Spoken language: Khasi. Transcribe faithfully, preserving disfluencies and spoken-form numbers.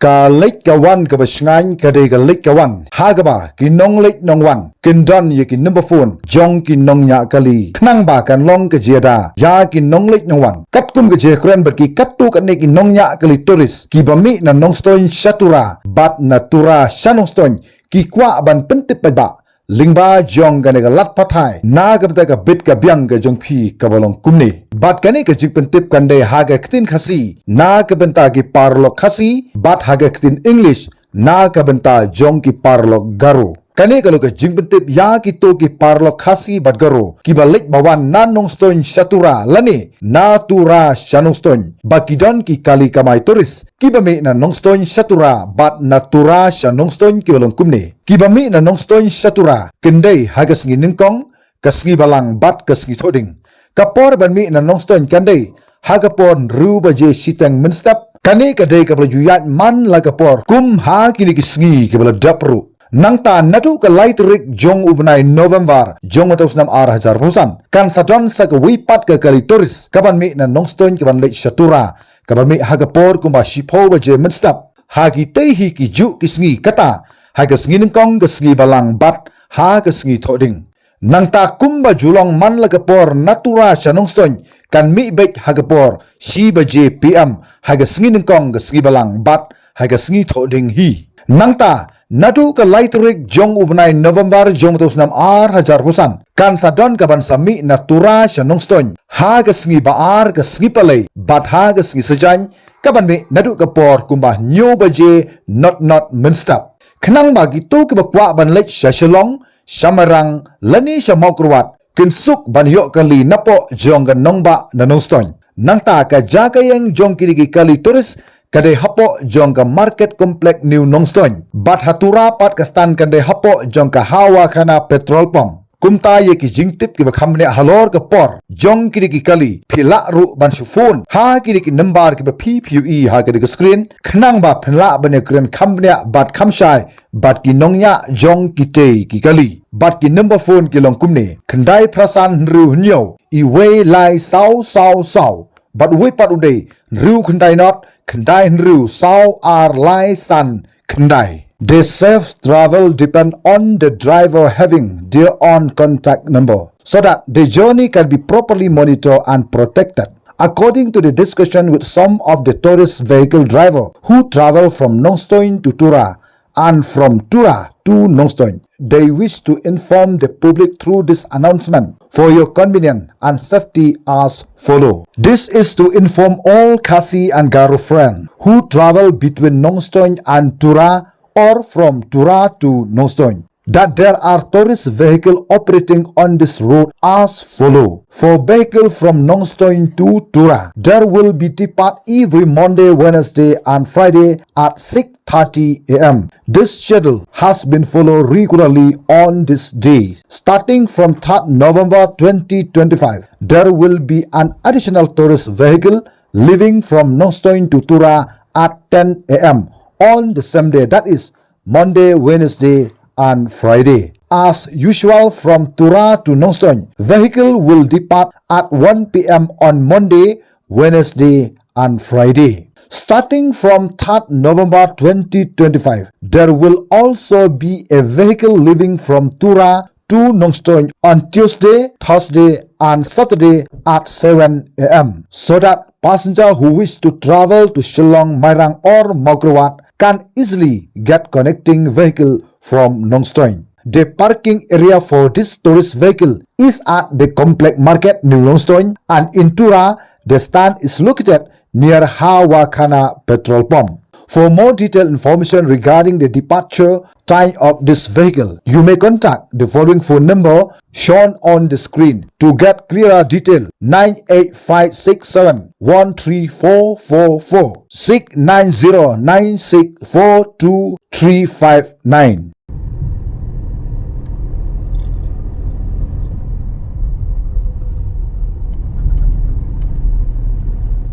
Ka leit ka wan kaba shngaiñ ka dei ka leit ka wan ha kaba ki nongleit nongwan kin don ïa ki number phone jong ki nongñiah kali, khnang ba kan long ka jia da ïa ki nongleit nongwan. Katkum ka jingkren bad ki katto katne ki nongñiah kali tourist kiba mih na Nongstoiñ sha Tura bad na Tura sha Nongstoiñ, ki kwah ban pyntip paidbah lyngba jong kane ka lad pathai na ka bynta ka bit ka biang ka jong phi kaba long kumne. Bad kane ka jingpyntip kan dei ha ka ktien Khasi na ka bynta ki paralok Khasi bad ha ka ktien English na ka bynta jong ki paralok Garo. Kane ka long ka jingpyntip ïa kito ki paralok Khasi bad Garo kiba leit ba wan na Nongstoiñ sha Tura lane na Tura sha Nongstoiñ, ba ki don ki kali kamai tourist kiba mih na Nongstoiñ sha Tura bad na Tura sha Nongstoiñ kiba long kumne. Kiba mih na Nongstoiñ sha Tura kin dei ha ka sngi nyngkong, ka sngi balang bad ka sngi thohdieng. Ka por ban mih na Nongstoiñ kan dei ha ka por hynriew baje shiteng mynstep. Kane ka dei kaba la ju ïaid man la ka por kum ha kine ki sngi kiba la dep ruh. Nangta naduh ka lai tarik jong u bnai November jong u snem ar hajar arphew san, kan sa don sa kawei pat ka kali tourist kaban mih na Nongstoiñ kaban leit sha Tura, kaban mih ha ka por kumba shiphew baje mynstep. Ha kitei hi kijuh ki sngi, kata ha ka sngi nyngkong, ka sngi balang bad ha ka sngi thohdieng. Nangta kumba ju long man la ka por na Tura sha Nongstoiñ kan mih beit ha ka por shi baje P M ha ka sngi nyngkong, ka sngi balang bad ha ka sngi thohdieng hi. Nangta naduh ka lai tarik jong u bnai November jong u snem ar hajar arphew san, kan sa don kaban sa mih na Tura sha Nongstoiñ ha ka sngi ba ar, ka sngi palei bad ha ka sngi saitjaiñ, kaban mih naduh ka por kumba hynñiew baje not not mynstep. Khnang ba kito kiba kwah ban leit sha Shillong, sha Mairang lane sha Mawkyrwat kin suk ban ïoh kali napoh jong ka nongbah na Nongstoiñ. Nangta ka jaka ïeng jong kine ki kali tourist ka dei hapoh jong ka Market Complex New Nongstoiñ. Bad ha Tura pat ka stand kan dei hapoh jong ka Hawa Khana Petrol Pump. Kumta ïa ki jingtip kiba kham bniah halor ka por jong kine ki kali, phi lah ruh ban shu phone ha kine ki number kiba phi phi ïohi ha kane ka screen, khnang ba phin lah ban ïakren kham bniah bad kham shai bad ki nongñiah jong kitei ki kali bad ki number phone ki long kumne: khyndai phra san hynriew hynñiew, iwei lai saw saw saw, bad uwei pat u dei hynriew khyndai not khyndai hynriew saw ar lai san khyndai. The safe travel depend on the driver having their own contact number so that the journey can be properly monitored and protected. According to the discussion with some of the tourist vehicle driver who travel from Nongstoiñ to Tura and from Tura to Nongstoiñ, they wish to inform the public through this announcement for your convenience and safety as follow. This is to inform all Khasi and Garo friends who travel between Nongstoiñ and Tura or from Tura to Nongstoiñ that there are tourist vehicle operating on this road as follow. For vehicle from Nongstoiñ to Tura, there will be depart every Monday, Wednesday and Friday at six thirty a m. This schedule has been followed regularly on this day. Starting from third November twenty twenty-five, there will be an additional tourist vehicle leaving from Nongstoiñ to Tura at ten a m on the same day, that is Monday, Wednesday, and Friday. As usual, from Tura to Nongstoiñ, vehicle will depart at one p m on Monday, Wednesday, and Friday. Starting from third November twenty twenty-five, there will also be a vehicle leaving from Tura to Nongstoiñ on Tuesday, Thursday, and Saturday at seven a m, so that passenger who wish to travel to Shillong, Mairang, or Mawkyrwat can easily get connecting vehicle from Nongstoiñ. The parking area for this tourist vehicle is at the Complex Market, New Nongstoiñ, and in Tura, the stand is located near Hawa Khana petrol pump. For more detailed information regarding the departure time of this vehicle, you may contact the following phone number shown on the screen. To get clearer detail, nine eight five six seven one three four four four, six nine zero nine six four two three five nine.